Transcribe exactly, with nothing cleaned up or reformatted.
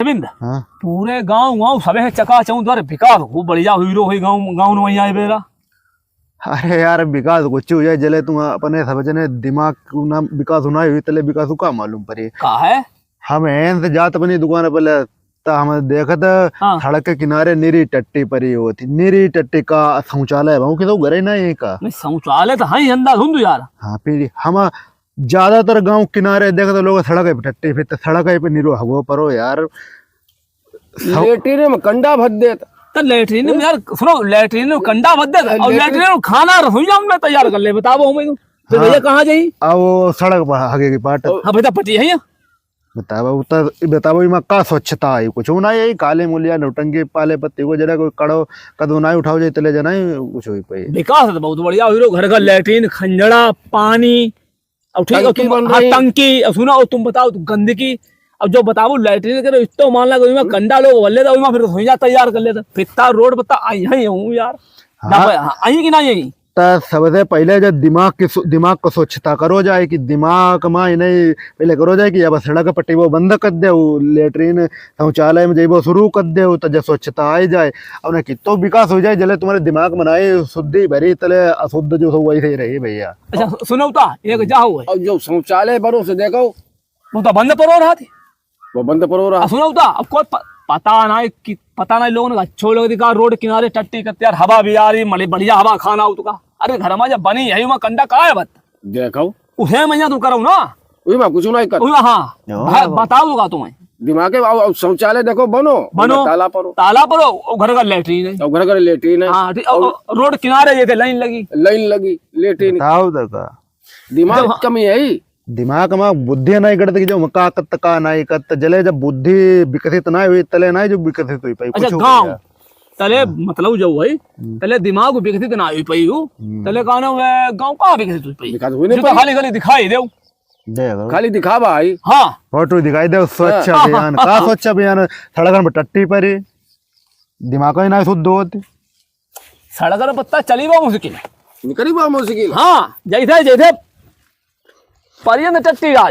रविंद्र, हाँ। पूरे गाँव, गाँव सबे चकाचौंध, अरे विकास खूब बढ़िया हुई रो हुई गाँव, गाँव में वहीं आए बेरा। अरे यार, विकास कुछ हो जाए, जले तुम अपने सब जने दिमाग को ना विकास होना हुई, तले विकास को का मालूम पड़ी? का है? हम एन से जात अपनी दुकान पर ले, त हम देखत हाँ। सड़क के किनारे निरी टट्टी परी होती, निरी टट्टी का शौचालय, वहाँ के तो घरे ना है का? नहीं, शौचालय तो है ही अंदाज हुन यार। हाँ, फिर हम ज्यादातर गाँव किनारे देखत लोग सड़क पे टट्टी, फिर तो सड़क पे निरो हगो परो यार। सौ- लेटरिन में कंडा भर देत। तो लेटरिन में यार, सुनो, लेटरिन में कंडा भर देत, और लेटरिन लेटरिन में खाना रसोईया में तैयार कर ले, बताओ हमें। फिर हाँ। भैया कहाँ जाई? आ वो सड़क पर हगे की पाट। हाँ, भैया पटी है ये। बतावा, उ त, बतावा, इमा का स्वच्छता है? कुछ ना, यही काले मूलिया, नौटंकी, पाले पत्ती को जरा कोई कड़ो, कदू ना उठाओ जाए, तले जना ही कुछ हो पाए। विकास तो बहुत बढ़िया हुई रो, घर घर लेटरिन, खंजड़ा, पानी, अब ठीक है, टंकी तुम, बन हाँ, रही। टंकी, अब सुना, अब तुम बताओ, तुम गंदगी, अब जो बताओ, लेटरिन के तो इतना मान ला, इमा कंडा लोग भर लेता, इमा फिर रसोईया तैयार कर लेता, फित्ता रोड पर ता आई है हूँ यार। हाँ। ना भाई, हाँ, आई कि ना आई? त सबसे पहिले जब दिमाग की सु-, दिमाग को स्वच्छता करो जाए कि दिमाग मा इन्हें पहिले करो जाए कि अब सड़क पट्टी वो बंद कर दे, वो लेटरिन शौचालय में जइबो शुरू कर दे, तो जब स्वच्छता आई जाए और उन्हें कितो विकास हो जाए, जले तुम्हारे दिमाग बनाए शुद्धि भरी, तले अशुद्ध जो हो वैसे ही रही भैया। अच्छा, सु-, सुनो ता, एक जाओ है। और जो शौचालय बनो से देखो, वो तो बंद परो रहा थी। वो बंद परो रहा। आ, सुनो ता, अब कोई प-, पता ना है कि, पता ना लोगन का अच्छो लग दिखा, रोड किनारे टट्टी करते यार, हवा भी आ रही, मले बढ़िया हवा खाना हो तुका। अरे घर में जब बनी है, वहाँ कंडा का है बत? देखो। उसे मैं यहाँ तुम करो ना। उही में कुछ नहीं कर। उही में, हाँ। हाँ, भाई, हाँ। बताओ तुका तुम्हें। दिमाग के, अब, अब शौचालय देखो, बनो। बनो। ताला परो। ताला परो, वो घर का लेटरिन है। और घर का लेटरिन है। हाँ, ठीक, और और रोड किनारे ये थे, लाइन लगी। लाइन लगी, लेटरिन। बताओ तुका। दिमाग जब कमी है ही। दिमाग में बुद्धि नहीं गड़त कि जो का कत का नहीं कत, जले जब बुद्धि विकसित नहीं हुई, तले नहीं जो विकसित हुई पाई, अच्छा, कुछ हो गाँव, गया। तले हाँ। मतलब जो हुई, हम्म। तले दिमाग विकसित ना हुई पाई हो, हम्म। तले गाना हुआ, गाँव कहाँ विकसित हुई पाई? विकास हुई नहीं जो तो पाई। खाली खाली दिखाई दे। दे दो। खाली दिखावा आई। हाँ। फोटो दिखाई दे, स्वच्छ हाँ। अभियान, का स्वच्छ अभियान, सड़कन पर टट्टी परी, दिमाग ही नहीं शुद्ध होती। सड़क पर पत्ता चली बा मुश्किल। निकली बा मुश्किल। हाँ, जैसे, जैसे परियंत टट्टी रहा,